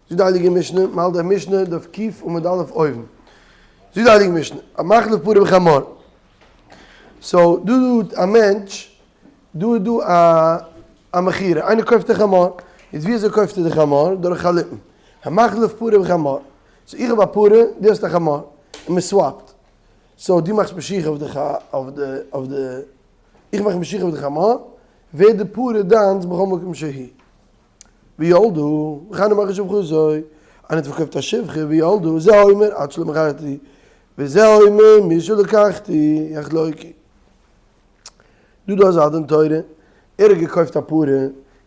זאגט די הייליגע משנה, מ'האלט די משנה דף ק עמוד א' אויבן. זאגט די הייליגע משנה, המחליף פרה בחמור. so דא דא א מענטש, דא איז דא א א מכירה, איינער קויפט א חמור, איז ווי אזוי קויפט ער די חמור? דורך חליפין. המחליף פרה בחמור. so איך האב א פרה, דו האסט א חמור, און מען swap ט. so דו מאכסט משיכה אויף די אויף די אויף די, איך מאך משיכה אויף די חמור, ווערט די פרה דיינס בכל מקום שהיא. וילדה, וכן המוכר שפחתו, איינער האט פארקויפט א שפחה וילדה, זה אומר עד שלא מכרתי, וזה אומר משלקחתי יחלוקו. דא דא אזא דין תורה, ער האט געקויפט א פרה,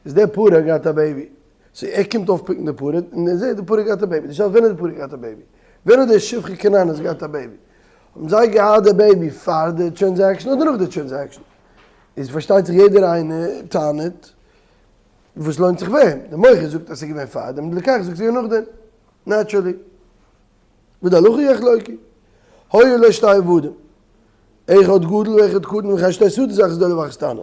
איז די פרה האט געהאט א baby, so ער קומט אויפ pick ן די פרה, און ער זעט די פרה האט געהאט א baby, די שאלה איז ווען האט די פרה געהאט א baby? ווען האט די שפחה כנענית געהאט א baby? האבן זיי געהאט די baby פאר די transaction אדער נאך די transaction? איז פארשטייט זיך יעדער איינער טענה'ט וואס לוינט זיך וועם? די מוכר זאגט אז ס'איז געווען פארדעם, די לוקח זאגט ס'איז געווען נאכדעם. naturally. וואס די הלכה יחלוקו. היו לו שתי עבדים. אחד גדול ואחד קטן וכן שתי שדות אחת גדולה ואחת קטנה.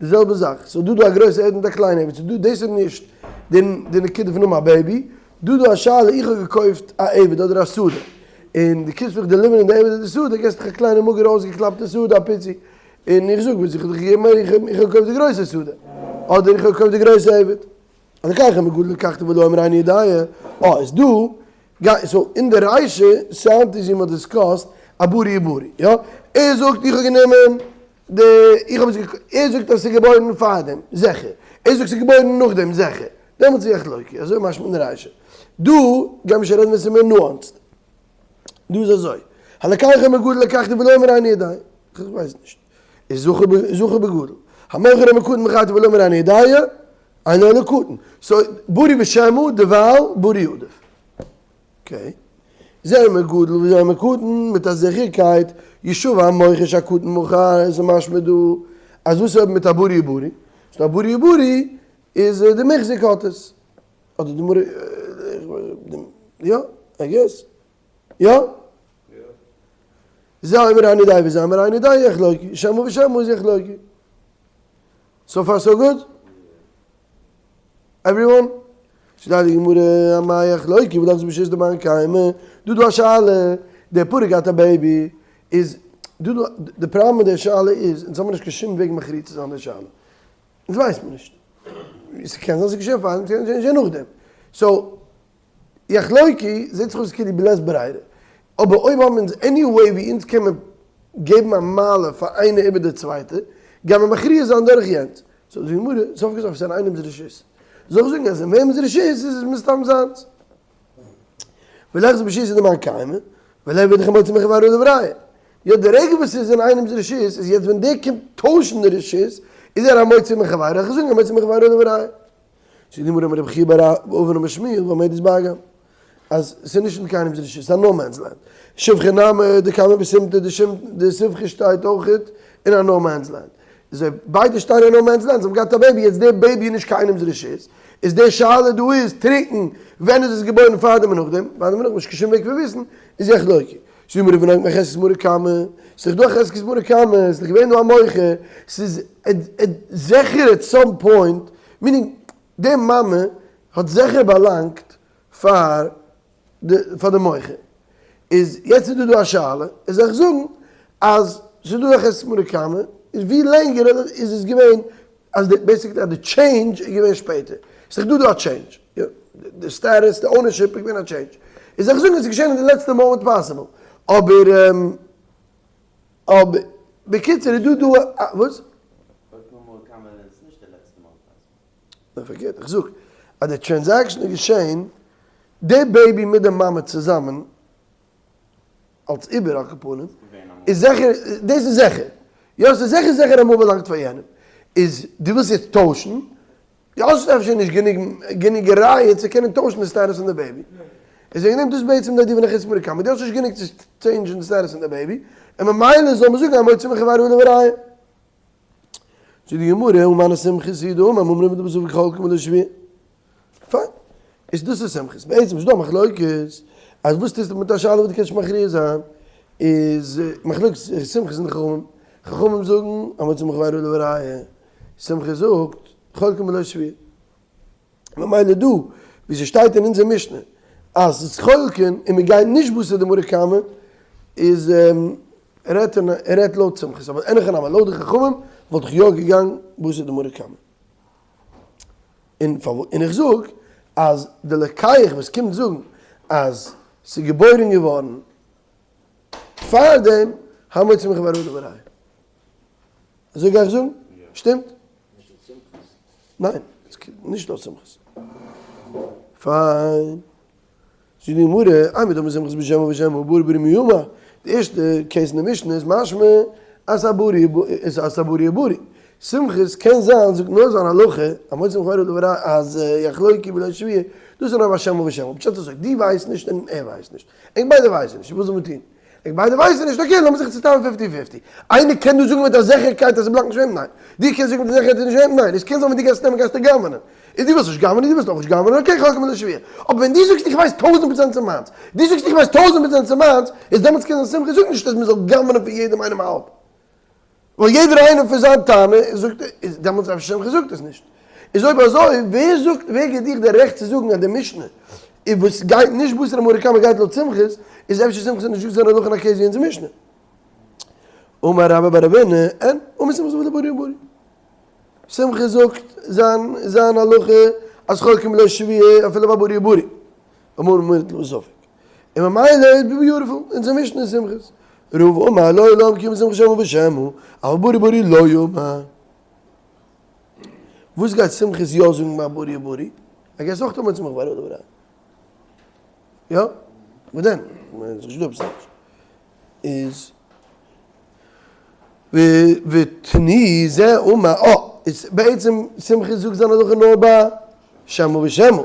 די זעלבע זאך. ס'איז דא דא א גרויסע עבד מיט א קליינע עבד. ס'איז דא דאס איז נישט די די נקודה פון האבן א baby. דא דא א שאלה איך האב געקויפט א עבד אדער א שדה. און דו קומסט מיך deliver ן די עבד אדער די שדה געסט מיך א קליינע מאגערע אויסגעקלאפטע שדה א פיצי. און איך זאג וואס איך האב דיך געגעבן איך האב געקויפט די גרויסע שדה, אדער איך האב געקויפט די גרויסע עבד. הלוקח אומר גדול לקחתי ולא אומר איני יודע, אה איז דא, גיי, so אין די רישא sound איז ווי מ'האט discussed א ברי וברי, יא? ער זאגט איך האב גענומען די, איך האב עס געקויפט, ער זאגט אז עס איז געבוירן פארדעם, זיכער, ער זאגט עס איז געבוירן נאכדעם, זיכער, דעמאלטס איז יחלוקו, אזוי משמע אין די רישא. דא גיימיר שוין רעדן ווען ס'איז מער nuanced. דא איז אזוי, הלוקח אומר גדול לקחתי ולא אומר איני יודע, איך ווייס נישט, איז זכה בגדול, המוכר אומר קטן מכרתי ולא אומר איני יודע, אינו אלא קטן, so ברי ושמא דערווייל ברי עדיף. okay. זה אומר גדול וזה אומר קטן, מיט א זיכערקייט, ישבע המוכר שהקטן מכר, עס איז משמע דא אז וואס אויב מיט א ברי וברי? ס'דא א ברי וברי איז די מחזיק האט עס. אדער די מרא יא, I guess. יא? זה אומר איני יודע וזה אומר איני יודע יחלוקו, שמא ושמא איז יחלוקו. So far so good? Everyone? שטייט די גמרא אמאי יחלוקו וליחזור ברשות דמאן קיימא, דא דא א שאלה, דער פרה געהאט א baby, איז דא דא די פראבלעם מיט די שאלה איז, אונז האבן נישט קיין שום וועג מכריע צו זיין די שאלה. אונז ווייסט מען נישט. ס'קען זיין ס'איז געשען פארדעם, ס'קען זיין געשען נאכדעם. so, יחלוקו זעט זיך אויס כאילו בלית ברירה. אבער אויב האבן אונז any way ווי אונז קען מען געבן א מעלה פאר איינער איבער די צווייטע, גייען מיר מכריע זיין דורך יענץ. so זאגט די גמרא, סוף כל סוף ס'איז אין איינעמ'ס רשות. זאל איך זאגן אז אין וועמענס רשות איז עס מסתם זיינס. וליחזור ברשותא דמאן קיימא, וליעביד המוציא מחבירו עליו ראיה. יא די רגע וואס ס'איז אין איינעמ'ס רשות איז יעצט ווען דער קומט טוישן די רשות איז ער א מוציא מחבירו, איך זאג א מוציא מחבירו עליו ראיה. זאגט די גמרא אמר רבי חייא בר אבין אמר שמואל ועומדת באגם אז ס'איז נישט אין קיינעמ'ס רשות ס'איז א no man's land. שפחה נמי דקיימא בסימטא די שפחה שטייט אויכעט אין א no man's land. איז אויב ביידע שטייען אין no man's land זיי האבן געהאט א baby יעצט די baby איז נישט קיינעמ'ס רשות איז די שאלה דא איז טרוקן ווען איז עס געבוירן פארדעם און נאכדעם פארדעם און נאכדעם נישט קיין שום וועג פון וויסן איז יחלוקו. זאג מיר רבי חזקת מרא קמא, ס'איז דאך דא א חזקת מרא קמא, ס'איז דאך געווען דא א מוכר, ס'איז זיכער at some point, meaning די מאמע האט זיכער באלאנגט פאר די פאר די מוכר, איז יעצט איז דא דא א שאלה, איז זאל איך זאגן אז ס'איז דא א חזקת מרא קמא, איז ווי לענגער איז עס געווען אז די basically אז די change איז געווען שפעטער, ס'איז דאך דא דא א change, די status, די ownership איז געווען א change, איז זאל איך זאגן עס איז געשען אין די לעצטע מאמענט possible, אבער אבער בקיצור איז דא דא א וואס? אויב נאר מרא קמא איז עס נישט די לעצטע מאמענט possible. נאר פארקערט, איך זאג אז די transaction איז געשען די baby מיט די מאמע צוזאמען אלס עובר על כל פנים, איז זיכער, דאס איז זיכער, יא ס'איז זיכער זיכער אמאל באלאנגט פאר יענעם, איז דו ווילסט יעצט טוישן, דו האסט אפשר נישט גענוג גענוג ראיה צו קענען טוישן די status פון די baby, איז וועגן דעם דאס בעצם די דיווען חוץ מרקמה, דו האסט נישט גענוג צו change ן די status פון די baby, און ממילא זאל מען זאגן המוציא מחבירו עליו הראיה. זאגט די גמרא, הא מני סומכוס היא דאמר ממנא דבסוף חולקין בלא שבועה. פיין. איז דאס איז סומכוס. בעצם איז דא א מחלוקת אז וואס טוסטו מיט א שאלה וואס דו קענסט נישט מכריע זיין, איז מחלוקת סומכוס און די חכמים. חכמים זאגן המוציא מחבירו עליו הראיה. סומכוס זאגט חולקין בלא שבועה. ממילא דא. ווי ס'שטייט אין אונזער משנה אז ס'איז חולקין און מ'גייט נישט בתר די מרא קמא איז רעדט ער רעדט לויט סומכוס אבער אין הכי נמי לויט די חכמים וואלט איך יא געגאנגען בתר די מרא קמא. און און איך זאג אז די לוקח וואס קומט זאגן אז ס'איז געבוירן געווארן פארדעם המוציא מחברו לדבריי. אזוי גיי איך זאגן? שטימט? ניין, נישט לויט סומכוס. פיין. זאגט די גמרא, אימר דאמר סומכוס בשמא ושמא ברי ברי מי אמר. די ערשטע case אין די משנה איז משמע אז א ברי איז אז א ברי ברי. סומכוס קען זיין זאגט נאר זיין הלכה, המוציא מחברו לדבריי אז יחלוקו בלא שבועה, דאס איז נאר ביי שמא ושמא. פשט אזוי, דו ווייסט נישט און ער ווייסט נישט. ענק ביידע ווייסן נישט, וואס זאל מען טון? ענק ביידע ווייסן נישט, okay לאמיר זיך צוטיילן fifty fifty. איינער קען דא זאגן מיט א זיכערקייט אז ס'באלאנגט נישט פאר אים? ניין. דו קענסט זאגן מיט א זיכערקייט אז ס'נישט פאר אים? ניין. עס קען זיין ווען דו גייסט נעמען גייסטו גנב'נען. איז דו ווילסט נישט גנב'נען, דו ווילסט אויך נישט גנב'נען, okay חולקין בלא שבועה. אבער ווען דו זאגסט איך ווייס 1000% ס'איז מיינס, דו זאגסט איך ווייס 1000% ס'איז מיינס, איז דעמאלטס קען זיין סומכוס זאגט נישט אז מ'זאל גנב'נען פון יעדעם איינעם האלב. ווייל יעדער איינער פון זיין טענה זאגט איז דעמאלטס אפשר סומכוס זאגט עס נישט. איז אויב אזוי ווער זאגט ווער גיבט דיך די רעכט צו זאגן אז די משנה איז וואס גייט נישט בתר מרא קמא גייט לויט סומכוס, איז אפשר סומכוס האט נישט געזאגט זיין הלכה אין א case ווי אונזער משנה. אמר רבה בר רב הונא, אין, אמר סומכוס אפילו ברי ברי. סומכוס זאגט זיין זיין הלכה אז חולקין בלא שבועה אפילו ביי ברי ברי. אמר מועד לספק. און ממילא איז beautiful, אונזער משנה איז סומכוס. רבא אמר לעולם כי אמר סומכוס שמא ושמא, אבל ברי ברי לא אמר. וואס גייט סומכוס יא זאגן ביי ברי ברי? ער גייט אויך טון סומכוס ביי ברי ברי. יא? וואס דען? ס'איז נישט דא עפעס אנדערש. איז ותני זה אמר, אה, איז בעצם סומכוס זאגט זיין הלכה נאר ביי שמא ושמא.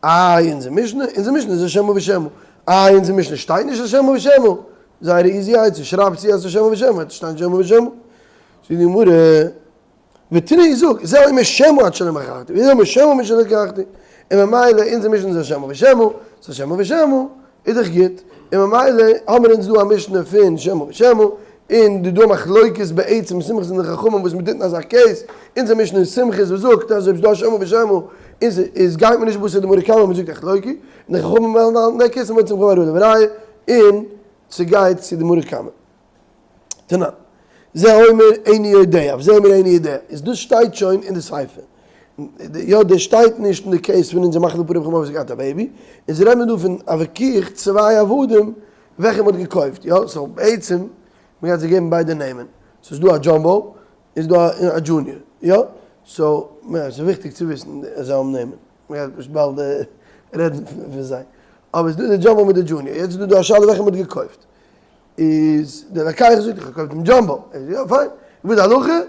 איי אונזער משנה? אונזער משנה איז א שמא ושמא. איי אונזער משנה שטייט נישט א שמא ושמא. זייער easy עצה, שרייב צו אז ס'איז שמא ושמא, וועט שטיין שמא ושמא. זאגט די גמרא, ותני זאג, זה אומר שמא עד שלא מכרתי, וזה אומר שמא משלקחתי, און ממילא אונזער משנה איז א שמא ושמא, ס'איז שמא ושמא, איז דאך גוט, און ממילא האמיר אונז דא א משנה פון שמא ושמא, און די דא מחלוקת בעצם סומכוס און די חכמים וואס מ'טוט אין אזא case, אונזער משנה איז סומכוס וואס זאגט אז אויב ס'דא א שמא ושמא איז איז גייט מען נישט בתר די מרא קמא מ'זאגט יחלוקו, און די חכמים וועלן האלטן די case המוציא מחברו עליו הראיה, און ס'גייט צו די מרא קמא. תנן. זה אומר איני יודע, וזה אומר איני יודע, איז דאס שטייט שוין אין די סיפא. יא דאס שטייט נישט אין די case פון אונזער מחליף פרה בחמור וואס האט געהאט א baby, אונז רעדן מיר דא פון א וויכוח צוויי עבדים וועלכע מען האט געקויפט, יא so בעצם מען גייט זיי געבן ביידע נעמען, ס'איז דא א jumbo און ס'איז דא א junior, יא? so ס'איז וויכטיג צו וויסן אז זיי האבן נעמען, מען גייט נישט באלד רעדן פון זיי, אבער ס'איז דא די jumbo מיט די junior, יעצט איז דא דא א שאלה וועלכע מען האט געקויפט, איז דער לוקח זאגט איך האב געקויפט דעם jumbo, ער זאגט יא פיין, וואס איז די הלכה?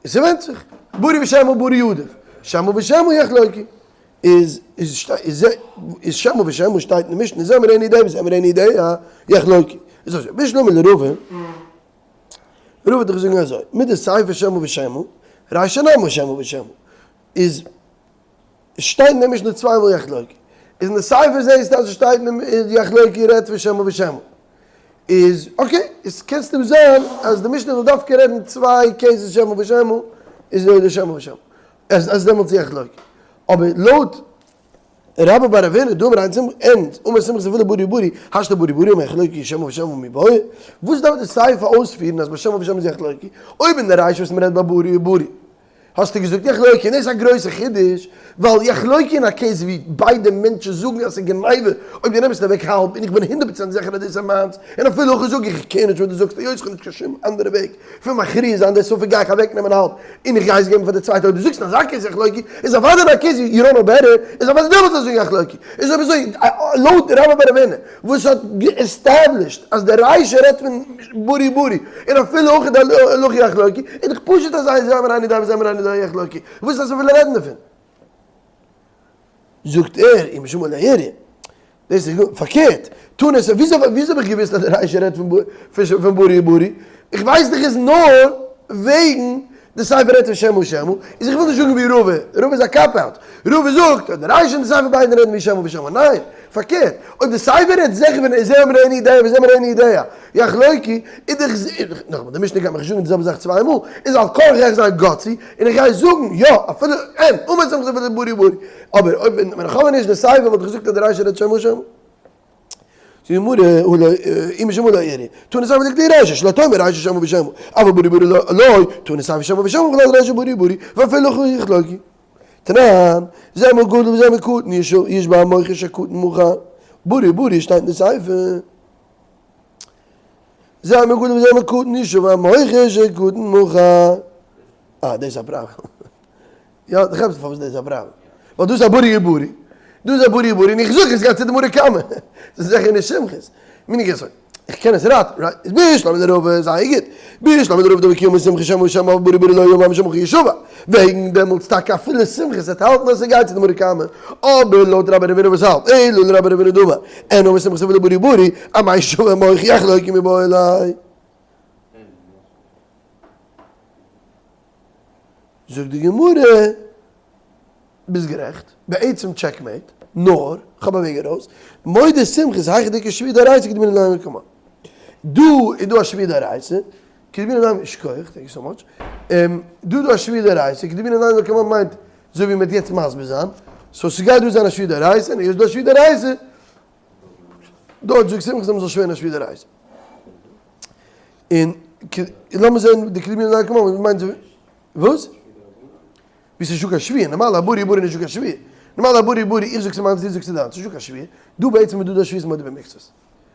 ס'ווענדט זיך, ברי ושמא ברי עדיף, שמא ושמא יחלוקו, איז איז איז שמא ושמא שטייט אין די משנה זה אומר איני יודע וזה אומר איני יודע יחלוקו, איז אזוי, בשלמא לרבא, רבא וועט דאך זאגן אזוי, מדסיפא שמא ושמא, רישא נמי שמא ושמא, איז שטייט אין די משנה צוויי מאל יחלוקו, איז אין די סיפא זעהסטו אז עס שטייט אין יחלוקו רעדט פון שמא ושמא, איז okay, איז קענסטו זען אז די משנה זאל דווקא רעדן צוויי cases שמא ושמא, איז די שמא ושמא, אז דעמאלטס יחלוקו, אבער לויט רבה בר רב הונא דאמר אין סומכוס אין אמר סומכוס אפילו ברי ברי השתא ברי ברי אמר יחלוקו שמא ושמא מיבעיא, וואס דארף די סיפא אויספירן אז ביי שמא ושמא איז יחלוקו, אויב אין די רישא וואס מ'רעדט ביי ברי ברי האסטו געזאגט יחלוקו און דאס איז א גרויסע חידוש, ווייל יחלוקו אין א case ווי ביידע מענטשן זאגן אז ס'איז גניבה, אויב דו נעמסט אוועק האלב און איך בין הונדערט פראצענט זיכער אז דאס איז מיינס, און אפילו הכי זאג איך איך care נישט וואס דו זאגסט היות איך האב נישט קיין שום אנדערע וועג פון מכריע זיין די ספק גיי איך אוועק נעמען האלב און איך גיי עס געבן פאר די צווייטע אויב דו זאגסט אין אזא case יחלוקו איז אוודאי אין א case ווי you don't know better איז אוודאי דעמאלטס זאלסטו זאגן יחלוקו איז אויב אזוי לויט רבה בר רב הונא וואס האט established אז די רישא רעדט פון ברי ברי און אפילו הכי דהלכה יחלוקו, איז דאך פשוט אז זה אומר איני יודע וזה אומר איני יודע יחלוקו, וואס איז אזויפיל רעדן דערפון? זאגט ער, אי משום לא איריא, דאס איז פארקערט, תנא ס, וויאזוי האב איך געוואוסט אז די רישא רעדט פון ברי ברי? איך ווייס דאך עס נאר וועגן. די סיפא רעדט פון שמא ושמא, איז איך וויל נישט זאגן ווי רבא, רבא איז א cop out, רבא זאגט אז די רישא און די סיפא ביידע רעדן ווי שמא ושמא, ניין, פארקערט, אויב די סיפא רעדט זיכער פון זה אומר איני יודע וזה אומר איני יודע, יחלוקו, איז דאך נאכאמאל, די משנה גייט מיך נישט זאגן די זעלבע זאך צוויי מאל, איז על כרחך איך זיין gutsy, און איך גיי זאגן, יא, אפילו אין, אמר סומכוס אפילו ברי ברי, אבער אויב ווען איך האב נישט די סיפא וואלט איך געזאגט אז די רישא רעדט שמא ושמא. זאגט די גמרא, הא לא, אם שמא לא איריא, תנא סיפא דכדי רישא, שלא תאמר רישא שמא ושמא, אבל ברי ברי לא, תנא סיפא שמא ושמא ובכלל רישא ברי ברי, ואפילו הכי יחלוקו. תנן, זה מגדול וזה מקטן, ישבע המוכר שהקטן מוכן, ברי ברי שטייט אין די סיפא. זה מגדול וזה מקטן, ישבע המוכר שהקטן מוכן. אה, דאס איז א פראבלעם. יא, דו כאפסט פארוואס דאס איז א פראבלעם? ווייל דאס איז א ברי ברי. דאס איז א ברי ברי און איך זאג עס גייט צו די מרא קמא. דאס איז זיכער נישט סומכוס. מיניג אזוי. איך קען עס ראטן, right? איז בשלמא לרבא זייער גוט. בשלמא לרבא דאמר כי אמר סומכוס שמא ושמא אבל ברי ברי לא אמר משום הכי ישבע. וועגן דעמאלטס טאקע אפילו סומכוס וועט האלטן אז ס'גייט צו די מרא קמא. אבער לויט רבה רבינא וואס האלט אלא לרבה רבינא דאמר אין אמר סומכוס אפילו ברי ברי אמאי ישבע מוכר יחלוקו מיבעי ליה. זאגט די גמרא, ביסט גערעכט, בעצם checkmate, נאר, כ'האב א וועג ארויס, מודה סומכוס היכא דאיכא שבועה דאורייתא כדבעינן למימר כמה. דא איז דא א שבועה דאורייתא, כדבעינן למימר, שכוח, thank you so much, דא איז דא א שבועה דאורייתא, כדבעינן למימר כמה מיינט, אזוי ווי מ'וועט יעצט מסביר זיין, so ס'גייט דא זיין א שבועה דאורייתא, און היות ס'דא א שבועה דאורייתא, דארט זאגט סומכוס אז מ'זאל שווערן א שבועה דאורייתא. און לאמיר זען די כדבעינן למימר כמה, וואס מיינט וואס? ווי ס'איז נישטא קיין שבועה, נארמאל א ברי ברי נישטא קיין שבועה, נארמאל א ברי ברי איך זאג ס'איז מיינס דו זאגסט ס'איז דיינס, נישטא קיין שבועה, דא בעצם איז דא די שבועת מודה במקצת,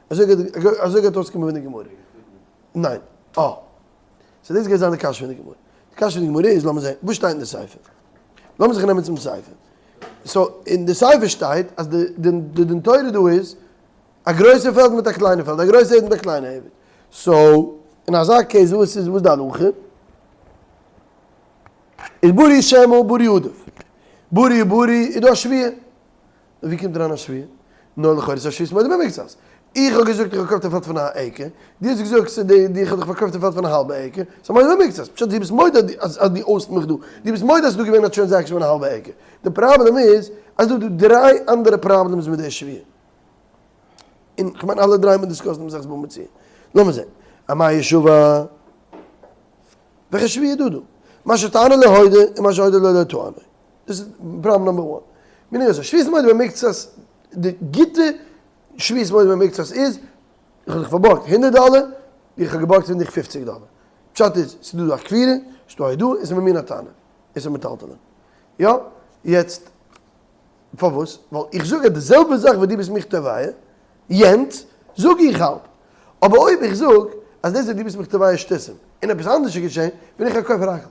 אזוי גייט אזוי גייט אויסקומען פון די גמרא, ניין, אה, so דאס גייט זיין די קשיא פון די גמרא, די קשיא פון די גמרא איז לאמיר זען, וואס שטייט אין די סיפא? לאמיר זיך נעמען צום סיפא, so אין די סיפא שטייט אז די די דין תורה דא איז א גרויסע פעלד מיט א קליינע פעלד, א גרויסע עבד מיט א קליינע עבד, so אין אזא case וואס איז וואס די הלכה? איז ברי שמא ברי עדיף. ברי ברי איז דא א שבועה. ווי קומט אריין א שבועה? נאר לכאורה איז א שבועת מודה במקצת. איך האב געזאגט איך האב געקויפט א פעלד פון א acre, דו האסט געזאגט ס'איז די איך האב דיך פארקויפט א פעלד פון א האלבע acre, ס'איז א מודה במקצת. פשט דו ביסט מודה אז דו owe סט מיך דא. דו ביסט מודה אז ס'איז דא געווען א transaction פון א האלבע acre. די פראבלעם איז אז דא איז דא דריי אנדערע problems מיט די שבועה. און כ'מיין אלע דריי האט מען discussed אין מסכת בבא מציעא. לאמיר זען. אמאי ישבע. וועלכע שבועה איז דא דא? מה שטענו לא הודה און מה שהודה לו לא טענו. דאס איז problem number one. meaning אזוי, שבועת מודה במקצת, די גוטע שבועת מודה במקצת איז, איך האב דיך פארבארגט הונדערט דאלער, איך האב געבארגט פון דיך פופציג דאלער. פשט איז, ס'איז דא דא א כפירה, ס'איז דא א הודאה, און ס'איז ממין הטענה. עס איז מטלטלין. יא? יעצט, פארוואס? ווייל איך זאג אז די זעלבע זאך וואס דו ביסט מיך תובע, יענץ זאג איך האלב. אבער אויב איך זאג אז דאס וואס דו ביסט מיך תובע איז שטותים, און עפעס אנדערש איז געשען, בין איך א כופר הכל.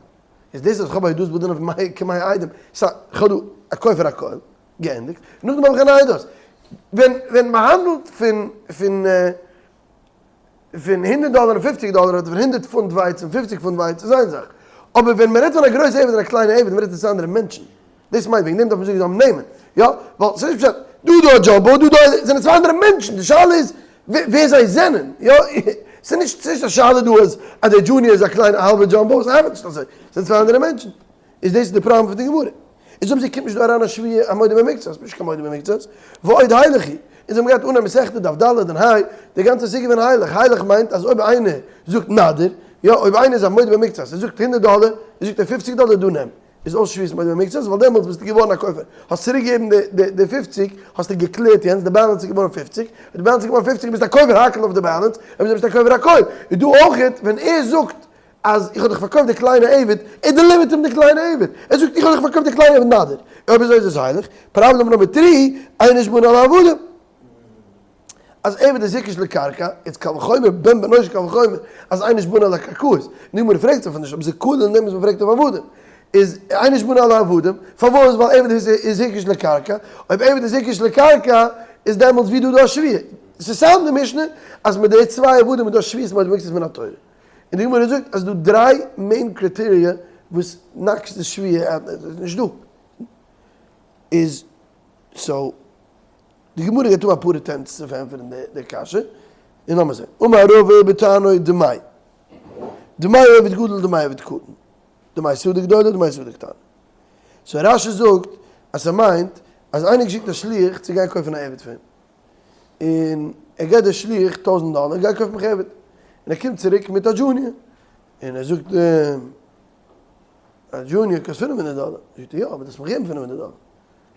איז דאס אז איך האב א הודאת בית דין אויף מיי כמאי עדים, סא איך האב דא א כופר הכל, געענדיגט, נאכדעם האב איך אן עדות. ווען ווען מ'האנדלט פון פון פון הונדערט דאלער און פופציג דאלער אדער פון הונדערט פונט ווייץ און פופציג פונט ווייץ איז איין זאך. אבער ווען מ'רעדט פון א גרויסע עבד און א קליינע עבד, מ'רעדט פון צוויי אנדערע מענטשן. דאס מיינט וועגן דעם דארף מען זאגן זיי האבן נעמען, יא? ווייל ס'איז נישט פשט דא דא א jumbo דא דא א, זענען צוויי אנדערע מענטשן, די שאלה איז ווער זיי זענען, יא? ס'איז נישט ס'איז נישט א שאלה דא אז אז דער junior איז א קליינע האלבע jumbo, ס'ארבעט נישט אזוי, ס'זענען צוויי אנדערע מענטשן, איז דאס איז די פראבלעם פון די גמרא. איז אויב זי קומט נישט דא אריין א שבועה א מודה במקצת, נישט קיין מודה במקצת, ועוד הילך היא, אונז האבן געהאט אנהייב מסכתא דף ד' און ה', די גאנצע סוגיא פון הילך, הילך מיינט אז אויב איינער זאגט נאדיר, יא, אויב איינער איז א מודה במקצת, ער זאגט הונדערט דאלער, זאגט ער פופציג דאלער דא נעם, איז אויס שבועת מודה במקצת, ווייל דעמאלטס ביסטו געווארן א כופר, האסט צוריק געגעבן די פופציג, האסטו גע clear ט יענץ, די balance איז געווארן פופציג, אויב די balance איז געווארן פופציג ביסטו א כופר הכל אויף די balance, אויב אזוי ביסטו א כופר הכל, איז דא אויכעט ווען ער זאגט אז איך האב דיך פארקויפט די קליינע עבד, ער deliver ט אים די קליינע עבד, ער זאגט איך האב דיך פארקויפט די קליינע עבד נאדיר, אויב אזוי איז עס הייליג, problem number three, אין נשבעין על העבדים. אז עבד איז הוקש לקרקע, איז קל וחומר בן בנו של קל וחומר אז אין נשבעין על הקרקעות, און די גמרא פרעגט זיך נישט אויב ס'איז כולל אין דעם וואס מ'פרעגט אויף עבדים, איז אין נשבעין על העבדים, פארוואס? ווייל עבד איז הוקש לקרקע, אויב עבד איז הוקש לקרקע איז דעמאלטס ווי דא דא א שבועה? ס'איז סתם די משנה אז מיט די צוויי עבדים איז דא שבועת מודה במקצת מן התורה, און די גמרא זאגט אז ס'דא דריי main criteria וואס knocks די שבועה איז נישט דא, איז so. די גמרא גייט האבן אפאר attempts צו פארענטפערן די קשיא, און לאמיר זען. אמר רבא בטענו דמי. דמי עבד גדול דמי עבד קטן. דמי שדה גדולה דמי שדה קטנה. סאו רש"י זאגט אז ס'מיינט אז איינער געשיקט א שליח צו גיין קויפן א עבד פאר אים, און ער געט די שליח טויזענט דאלער גיי קויף מיך עבד, און ער קומט צוריק מיט א junior, און ער זאגט אים א junior קאסט 500 דאלער, זאגט ער יא אבער דו האסט מיך געגעבן 500 דאלער,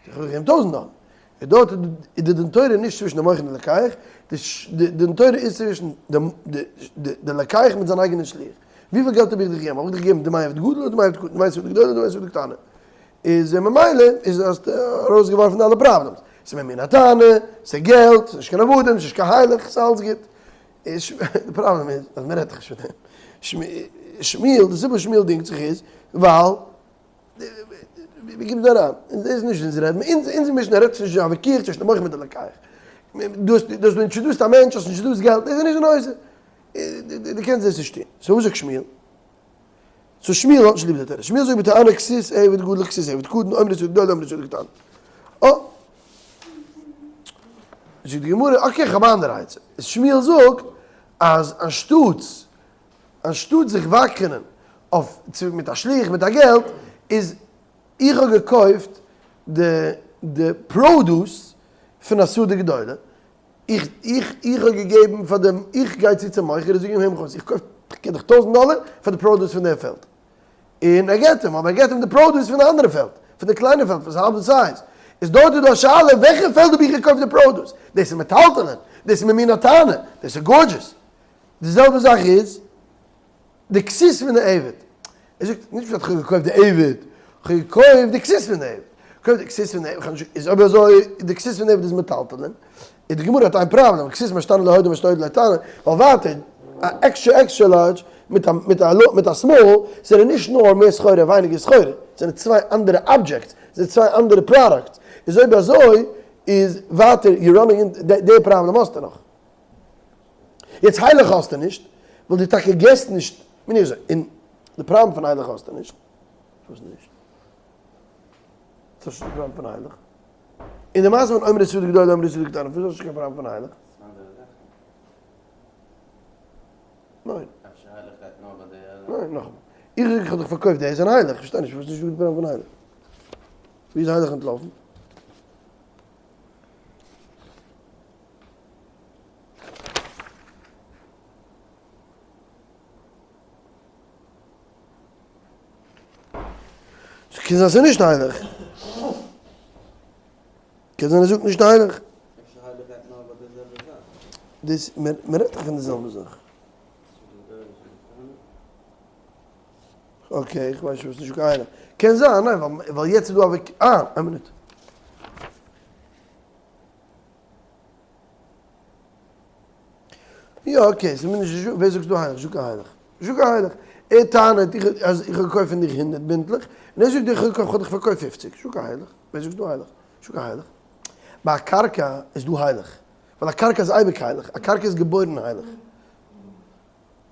איך האב דיר געגעבן טויזענט דאלער, און דארט איז די דין תורה נישט צווישן די מוכר און די לוקח, די דין תורה איז צווישן די לוקח מיט זיין אייגענע שליח. וויפיל געלט האב איך דיך געגעבן? האב איך דיך געגעבן דמי עבד גדול אדער דמי עבד קטן? דמי שדה גדולה אדער דמי שדה קטנה? איז ממילא איז האסטו ארויסגעווארפן אלע problems. ס'איז ממין הטענה, ס'איז געלט, ס'איז נישט קיין עבדים, ס'איז נישט קיין הילך, ס'איז אלעס גוט. די פראבלעם איז אז מ'רעדט דאך נישט פון דעם. שמואל, די סיבה שמואל דינגט זיך איז ווייל ווי קומט דא אריין? דאס איז נישט אונזער רעדן, אונזער משנה רעדט צווישן א וויכוח צווישן די מוכר מיט די לוקח. דו האסט דו האסט introduced א מענטש, האסט introduced געלט, דאס איז נישט די נושא. דו קענסט דאס נישט טון. so וואס זאגט שמואל? so שמואל האט נישט ליב די תירוץ. שמואל זאגט בטענה כסות עבד גדול כסות עבד קטן, אומר שדה גדולה אומר שדה קטנה. אה. זאגט די גמרא, okay איך האב א אנדערע עצה. שמואל זאגט אז אנשטאטס אנשטאט זיך וואקענען אויף צו מיט א שליח מיט א געלט, איז איך האב געקויפט די די produce פון א שדה גדולה, איך איך איך האב געגעבן פאר דעם, איך גיי צו צום מוכר און זאג אים הער מיך אויס, איך קויף איך געב דיך טויזנט דאלער פאר די produce פון דער פעלד, און ער געבט אים, אבער ער געבט אים די produce פון די אנדערע פעלד, פון די קליינע פעלד וואס איז האלב די size, איז דארט איז דא א שאלה וועלכע פעלד האב איך געקויפט די produce, דאס איז מטלטלין, דאס איז ממין הטענה, דאס איז גארדזשעס. די זעלבע זאך איז די כסות פון די עבד, ער זאגט נישט פשט כ'האב געקויפט די עבד, כ'האב געקויפט די כסות פון די עבד, געקויפט די כסות פון די עבד, איז אויב אזוי די כסות פון די עבד איז מטלטלין, איז די גמרא האט איין פראבלעם, כסות מה שתנא להודה מה שתודה לא תנא, ווייל ווייטער א extra extra large מיט א מיט א מיט א small זענען נישט נאר מער סחורה ווייניגער סחורה, זענען צוויי אנדערע objects, זענען צוויי אנדערע products, איז אויב אזוי איז ווייטער you running in די פראבלעם האסטו נאך. יעצט הילך האסטו נישט, ווייל דו טאקע געסט נישט, מיר נישט אזוי, און די פראבלעם פון הילך האסטו נישט, וואס נישט? וואס האסטו די פראבלעם פון הילך? און די מעשה פון אומר שדה גדולה אומר שדה קטנה, פארוואס האסטו נישט קיין פראבלעם פון הילך? ניין. אפשר הילך גייט נאר ביי די. ניין, נאכאמאל. איך זאג איך האב דיך פארקויפט דאס און הילך, איך פארשטיי נישט פארוואס נישט דא די פראבלעם פון הילך. ווי איז הילך אנטלאפן? ס'קען זיין ס'איז נישט הייליך. קען זיין ער זאגט נישט הייליך. דאס מ'רעדט דאך פון די זעלבע זאך. okay, איך ווייס נישט וואס נישט קיין הייליך. קען זיין, ניין, ווייל יעצט איז דא א וויק, אה, איין מינוט. יא okay, ס'איז מיר נישט, ווער זאגט דא הילך? זאג א הילך. זאג א הילך. ער טענה'ט איך אז איך האב געקויפט פון דיך הונדערט בינטלעך, און ער זאגט איך האב דיך פארקויפט פופציג. זאג א הילך. ווער זאגט דא הילך? זאג א הילך. ביי א קרקע איז דא הילך. ווייל א קרקע איז אייביג הילך. א קרקע איז געבוירן הילך.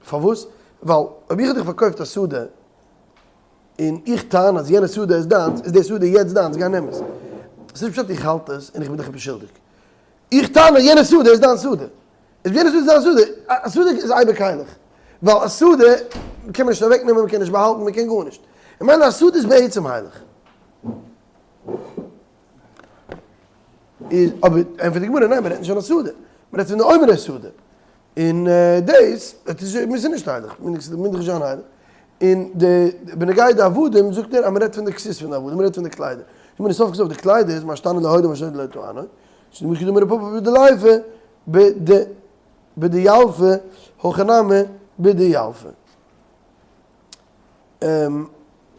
פארוואס? ווייל אויב איך האב דיך פארקויפט א שדה, און איך טענה אז יענע שדה איז דיינס, איז די שדה יעצט דיינס, גיי נעם עס. ס'איז נישט פשט איך האלט עס און איך בין דיך עפעס שולדיג. איך טענה יענע שדה איז דיין שדה. איז יענע שדה איז דיין שדה. א שדה איז אייביג הייליך. ווייל א שדה קען מען נישט אוועק נעמען, מ'קען נישט באהאלטן, מ'קען גארנישט. איך מיין א שדה איז בעצם הייליך. איז אבער ענטפערט די גמרא ניין מ'רעדט נישט פון א שדה. מ'רעדט פון די עומרי שדה. און דאס איז מיר נישט הייליך, מיר דאך נישט זיין הייליך. און די בנוגע די עבדים זאגט ער אז מ'רעדט פון די כסות פון די עבדים, מ'רעדט פון די קליידער. איך מיין סוף כל סוף די קליידער איז מה שתנא להודה מה שתנא לטענה, ס'איז נישט כדאמר רב פפא בדליפא בדילפא הכא נמי בדילפא.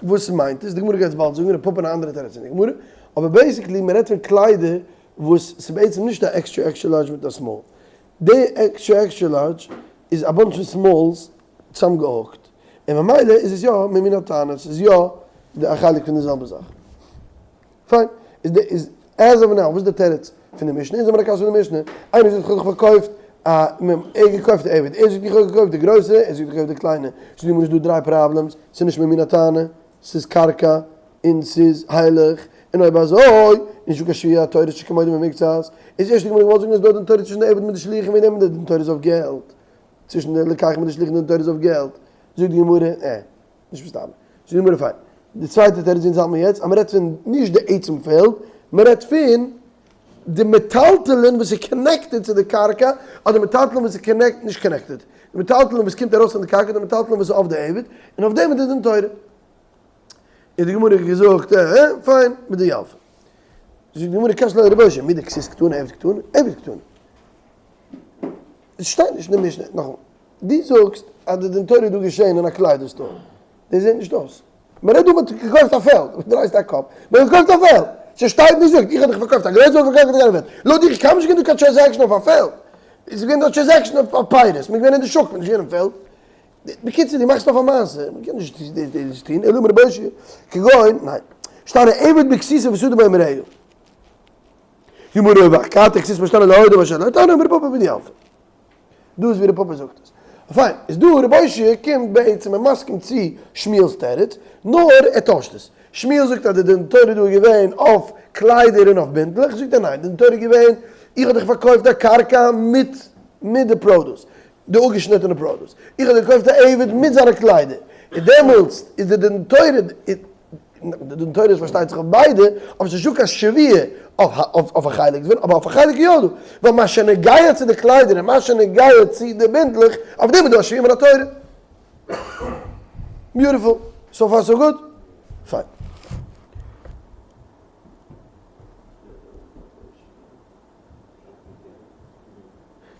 וואס מיינט עס? די גמרא גייט באלד זאגן, רב פפא אין א אנדערע תירוץ אין די גמרא, אבער basically מ'רעדט פון קליידער וואס ס'איז בעצם נישט א extra extra large מיט א small. די extra extra large איז א bunch פון smalls צוזאמגעהאקט, און ממילא איז עס יא ממין הטענה, ס'איז יא א חלק פון די זעלבע זאך. פיין, איז די איז as of now וואס איז די תירוץ פון די משנה? אונז האבן א קשיא פון די משנה, איינער זאגט איך האב דיך פארקויפט א מ ער האט געקויפט די עבד, ער זאגט איך האב געקויפט די גרויסע, ער זאגט איך האב געקויפט די קליינע, ס'איז דא נישט דא דריי problems, ס'איז נישט ממין הטענה, ס'איז קרקע, און ס'איז הייליך, און אויב אזוי איז נישטא קיין שבועה התורה שכמודה במקצת, איז ערשט די גמרא געוואלט זאגן אז דא דין תורה צווישן די עבד מיט די שליח און וועגן דעם די דין תורה איז אויף געלט, צווישן די לוקח מיט די שליח און דין תורה איז אויף געלט, זאגט די גמרא, עה, נישט מסתבר. זאגט די גמרא פיין. די צווייטע תירוץ אונז האלט מיר יעצט אז מ'רעדט פון נישט די עצם פעלד, מ'רעדט פון די מטלטלין וואס איז connected צו די קרקע, אדער מטלטלין וואס איז connect נישט connected, די מטלטלין וואס קומט ארויס פון די קרקע, די מטלטלין וואס איז אויף די עבד, און אויף דעם איז די דין תורה. איז די גמרא געזאגט אה פיין מיט די ילפא. זאגט די גמרא קשיא לר' אושעיא מדכסות קתני עבד קתני עבד קתני. עס שטייט נישט אין די משנה, נאכאמאל, דו זאגסט אז די דין תורה איז דא געשען אין א קליידער store, דאס זעט נישט אויס. מען רעדט דא מען האט געקויפט א פעלד, וואס דרייסטו א קאפ? מען האט געקויפט א פעלד! ס'שטייט נישט זאגט איך האב דיך פארקויפט א גרויסע וואלט פארקויפט א קליינע פעלד, לויט דיך קאן נישט געווען דא קיין transaction אויף א פעלד, עס איז געווען דא transaction אויף פירות, מען איז געווען אין די שוק, מען איז נישט געווען אין פעלד. בקיצור דו מאכסט אויף א מעשה, מען קען נישט דאס טון, אלא אמר רבי אושעיא, כגון, ניין, שטנה עבד בכסותו ושדה בו עם רעהו. גמרא ואכתי כסות משתנה להודה משתנה לא תנא אמר רב פפא בדיעבד. דא איז ווי רב פפא זאגט עס. פיין, איז דא רבי אושעיא קומט בעצם און מסכים צו שמואל'ס תירוץ, נאר ער טוישט עס. שמואל זאגט אז די דין תורה דא איז געווען אויף קליידער און אויף בינדלעך, זאגט ער ניין, די דין תורה איז געווען איך האב דיך פארקויפט א קרקע מיט מיט די produce, די אפגעשניטענע produce, איך האב דיר געקויפט א עבד מיט זיינע קליידער, און דעמאלטס איז די דין תורה, די דין תורה איז פארשטייט זיך אויף ביידע, אבער ס'איז נישטא קיין שבועה אויף א חלק דערפון, אבער אויף א חלק איז יא דא, ווייל מה שנוגע צו די קליידער און מה שנוגע צו די בינדלעך, אויף דעם איז דא א שבועה מן התורה. Beautiful. So far so good? פיין.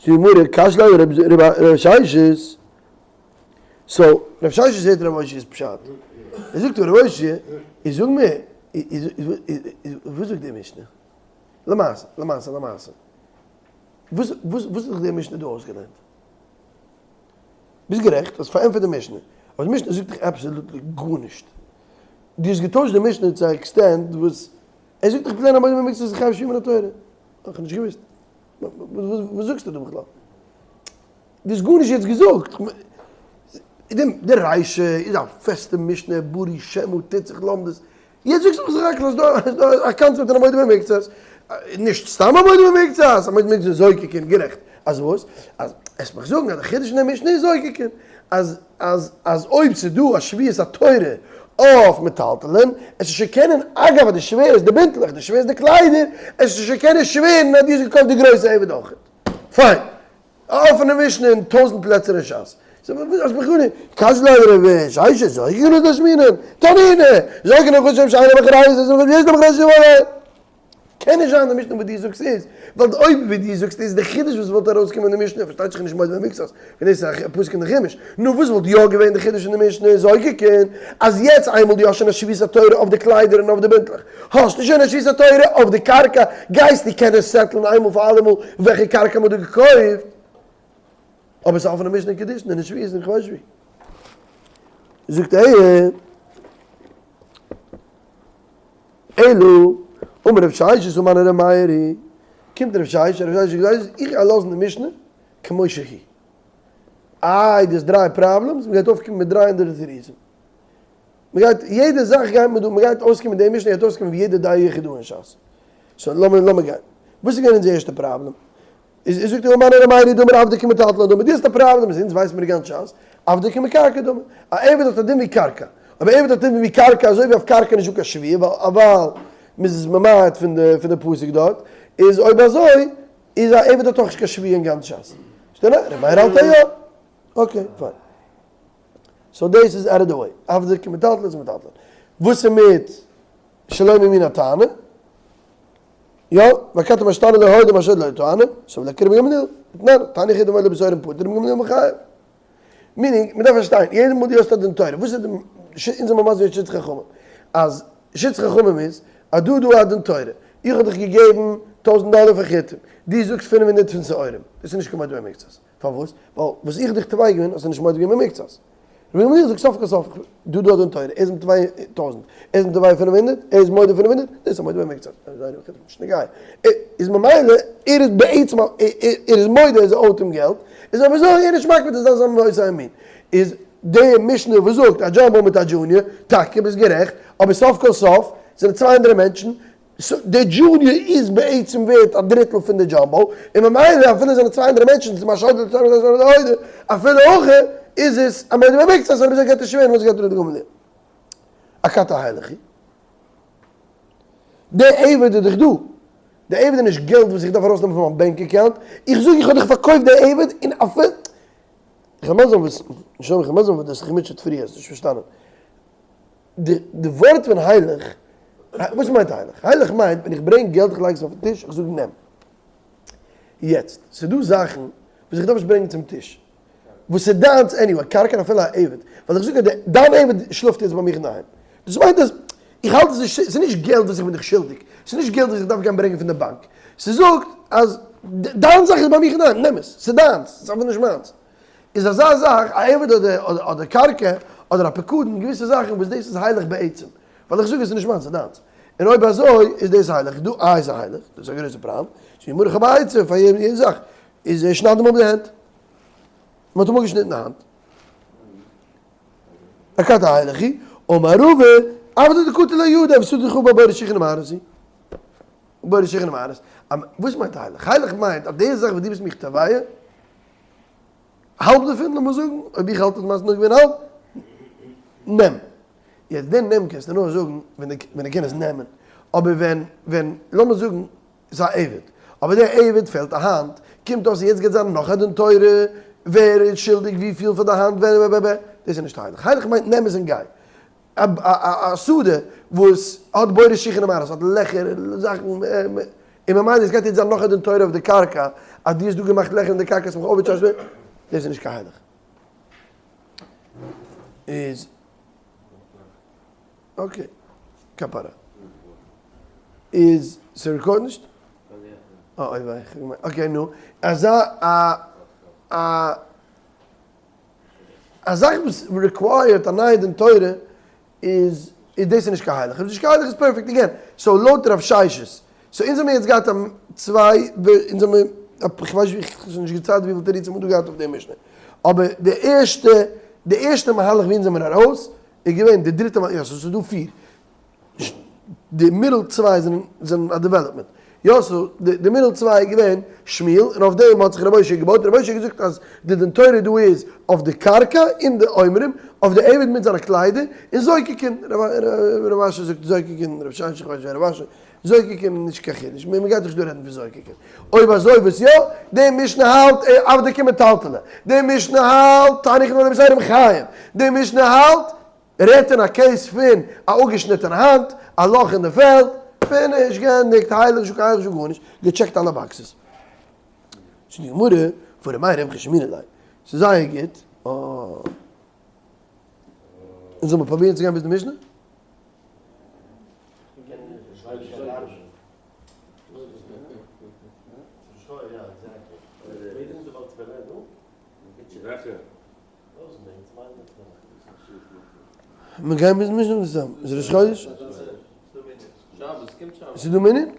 זאגט די גמרא, קשיא לרב ששת. So, רב ששת זעהט רב אושעיא'ס פשט. ער זאגט רב אושעיא, איז זאג מיר, וואס זאגט די משנה? למעשה, למעשה, למעשה. וואס וואס האט דיך די משנה דא אויסגעלערנט? ביסט גערעכט, האסט פארענטפערט די משנה. אבער די משנה זאגט דיך absolutely גארנישט. דו האסט געטוישט די משנה צו א extent וואס ער זאגט דיך plain א מודה במקצת איז חייב שבועה מן התורה. איך האב נישט געוואוסט. וואס זאגסטו דא בכלל? דו האסט גארנישט יעצט געזאגט. די רישא איז א פעסטע משנה, ברי שמא טוט זיך לומדות. יעצט זאגסטו מיך זיך האקן אז דא א קאנצעפט פון א מודה במקצת. נישט סתם א מודה במקצת, א מודה במקצת איז זוקקין, גערעכט. אז וואס? אז עסט מיך זאגן אז די חידוש אין די משנה איז זוקקין. אז אז אז אויב ס'איז דא א שבועת התורה אויף מטלטלין, עס איז שוין קענען, אגב אז דו שווערסט די בינטלעך, דו שווערסט די קליידער, עס איז שוין קענען שווערן אז דו האסט געקויפט די גרויסע עבד אויכעט. פיין. א אפענע משנה אין טויזענט פלעצער אין שס. האסט מיך גארנישט. קש ליה רב ששת, זוקקין לא תשמעינן. תנינא, זוקקין נכסים שאין להם אחריות, יש להם אחריות עליהם. קען נישט זיין די משנה וואס דו זאגסט איז, ווייל אויב ווי דו זאגסט איז די חידוש וואס וואלט ארויסגעקומען אין די משנה, פארשטייט זיך נישט מודה במקצת, ווען דאס איז א פסוק אין די חומש, נו וואס וואלט יא געווען די חידוש אין די משנה איז זוקקין, אז יעצט איינמאל דו האסט שוין א שבועת התורה אויף די קליידער און אויף די בינטלעך, האסטו שוין א שבועת התורה אויף די קרקע, גייסטו קענען settle ן איינמאל פאר אלעמאל וועלכע קרקע מ'האט דא געקויפט. אבער ס'איז א אפענע משנה אין קידושין און אין שבועות און כ'ווייס ווי. זאגט ער. אלא, אמר רב ששת הא מני ר' מאיר היא, קומט רב ששת, רב ששת זאגט איך גיי לאזן די משנה כמו שהיא. איי דו האסט דריי problems, מ'גייט אויפקומען מיט דריי אנדערע תירוצים. מ'גייט, יעדע זאך גייט מען דא, מ'גייט אויסקומען די משנה גייט אויסקומען ווי יעדע דעה יחיד דא אין שס. So לאמיר לאמיר גיין. וואס איז געווען אונזער ערשטע פראבלעם? איז זאגט ער הא מני ר' מאיר היא דאמר עבדא כמטלטלין דמי, דו האסט א פראבלעם אז אונז ווייסן מיר גאנץ שס, עבדא כמקרקעי דמי. א עבד האט א דין ווי קרקע. אויב א עבד האט א דין ווי קרקע אזוי ווי אויף קרקע נישט דא קיין שבועה ווייל מ'איז עס ממעט פון די פון די פסוק דארט, איז אויב אזוי איז א עבד האט אויך נישט קיין שבועה אין גאנץ שס. זאגט ער ניין, ר' מאיר האלט אז יא. Okay פיין. So דאס איז out of the way. עבדא כמטלטלין איז מטלטלין. וואס איז מיט שלא ממין הטענה? יא, ואכתי מה שתנא לא הודה מה שעוד לא טענה, ס'איז לעקער רבי גמליאל, תנן, טענה יחיד ומודה בשעורים פטור רבי גמליאל מחייב. Meaning, מ'דארף פארשטיין, יעדע מאל דו האסט א דין תורה, וואס איז די, אונז זעמיר מסביר שיטת חכמים, אז שיטת חכמים איז, אז דא איז דא א דין תורה, איך האב דיך געגעבן טויזנט דאלער פאר חיטים, דו זאגסט פינף הונדערט פון שעורים, דאס איז נישט קיין מודה במקצת, פארוואס? ווייל וואס איך האב דיך תובע געווען האסטו נישט מודה געווען במקצת. רבי גמליאל זאגט סוף כל סוף, דא דא דין תורה, ער איז מתבע טויזנט, ער איז מתבע פינף הונדערט, ער איז מודה פינף הונדערט, דאס איז א מודה במקצת, נישט נוגע, איז ממילא ער איז בעצם ער איז מודה אז ער owed אים געלט, איז אויב אזוי ער איז נישט מקפיד אז זיין זיין עושה המין, איז די משנה וואס זאגט א jumbo מיט א junior, טאקע ביסט גערעכט, אבער סוף כל סוף זענען צוויי אנדערע מענטשן, די junior איז בעצם ווערט א דריטל פון די jumbo, און ממילא אפילו זענען צוויי אנדערע מענטשן, ס'איז משא כ אפילו הכי איז עס א מודה במקצת, אויב אזוי גייט ער שווערן וואס גייט ר' גמליאל. אכתי הילך הוא. די עבד איז דאך דא. די עבד איז נישט געלט וואס איך דארף ארויסנעמען פון מיין bank account. איך זאג איך האב דיך פארקויפט די עבד און אפילו. איך וועל מסביר וואס, נישט נאר איך וועל מסביר וואס דו האסט זיך געמוטשעט פריער, האסט נישט פארשטאנען. די די ווארט פון הילך, וואס מיינט הילך? הילך מיינט ווען איך ברענג געלט איך לייג עס אויפן טיש איך זאג נעם. יעצט, ס'איז דא זאכן וואס איך דארף נישט ברענגען צום טיש. וואס איז דיינס anyway, קרקע אפילו א עבד, ווייל איך זאג אז דיין עבד שלאפט יעצט ביי מיך אינדערהיים, דאס מיינט אז איך האלט עס נישט, ס'איז נישט געלט וואס איך בין דיך שולדיג, ס'איז נישט געלט וואס איך דארף גיין ברענגען פון די באנק, ס'זאגט אז דיין זאך איז ביי מיך אינדערהיים, נעם עס, ס'איז דיינס, ס'איז אפילו נישט מיינס. איז אזא זאך, א עבד אדער אדער קרקע, אדער א פקדון, געוויסע זאכן וואס דאס איז הייליך בעצם, ווייל איך זאג עס איז נישט מיינס ס'איז דיינס. און אויב אזוי איז דאס הייליך, דא איי איז הייליך, דאס איז א גרויסע פראבלעם, ס'איז גמרא איך האב א עצה פאר יעדע זאך, איז שנייד אים אפ די הענט. מען האט אים אפגעשניטן די האנט. אכתי הילך הוא, אמר רבא, עבדא דקטל ליה ידיה ושדה דחריב ביה בורא שיחין ומהרס הוא. בורא שיחין ומהרס. וואס מיינט הילך? הילך מיינט אז די זאך וואס דו ביסט מיך תובע, האלב דערפון, לאמיר זאגן, אויב איך האלט אז מיינס איז נאר געווען האלב, נעם. יעצט די נעם קענסטו נאר זאגן ווען דו קענסט עס נעמען. אבער ווען, ווען, לאמיר זאגן, איז א עבד, אבער דער עבד פעלט א האנט, קומט אויס יעצט גייט זיין נאך א דין תורה, ווער איז שולדיג וויפיל פאר די האנט, ווער ווער ווער, דאס איז נישט הילך, הילך מיינט נעם עס און גיי, א שדה וואס האט בורא שיחין ומערות, האט לעכער און זאכן, און ממילא עס גייט יעצט זיין נאך א דין תורה אויף די קרקע, אז דו האסט דא געמאכט לעכער אין די קרקע האסט מיך overcharged, דאס איז נישט קיין הילך. איז. okay, כפרה. איז ס' record נישט? אה אוי וויי, כ'האב געמיינט, okay נו, אזא א א א זאך וואס require ט א נייע דין תורה איז איז דאס איז נישט קיין הילך, אויב ס'נישט קיין הילך איז perfect again, so לויט רב ששת, so אונז האמיר יעצט געהאט א צוויי אונז האמיר כ'ווייס נישט ווי כ'האב נישט געציילט וויפיל תירוצים מ'האט דא געהאט אויף די משנה, אבער די ערשטע די ערשטע מהלך ווי אונז זעמיר ארויס איז געווען די דריטע מאל, יא סאו ס'איז דא פיר, די middle צוויי זענען זענען א development, יא so די middle צוויי איז געווען שמואל און אויף דעם האט זיך ר' אושעיא געבויט, ר' אושעיא האט געזאגט אז די דין תורה דא איז אויף די קרקע און די עומרים, אויף די עבד מיט זיינע קליידער, און זוקקין, רב אשי זאגט זוקקין, רב ששת איך ווייס נישט ווער רב אשי, זוקקין נישט קיין חידוש, מען גייט נישט דא רעדן פון זוקקין. אויב אזוי וואס יא? די משנה האלט עבדא כמטלטלא, די משנה האלט תניח נאר דעם חיים, די משנה האלט רעדט אין א case פון א אפגעשניטענע האנט, א לאך אין די פעלד, finish, געענדיגט, הילך נישט קיין הילך נישט גארנישט, געטשעקט אלע boxes. זאגט די גמרא, פאר ר' מאיר רמחי שמינא ליה, ס'איז זייער גוט, אה. אונז זאל מיר פרובירן צו גיין ביז די משנה? מיר גייען ביז משנה צוזאמען. איז ראש חודש? ס'איז דא מנין?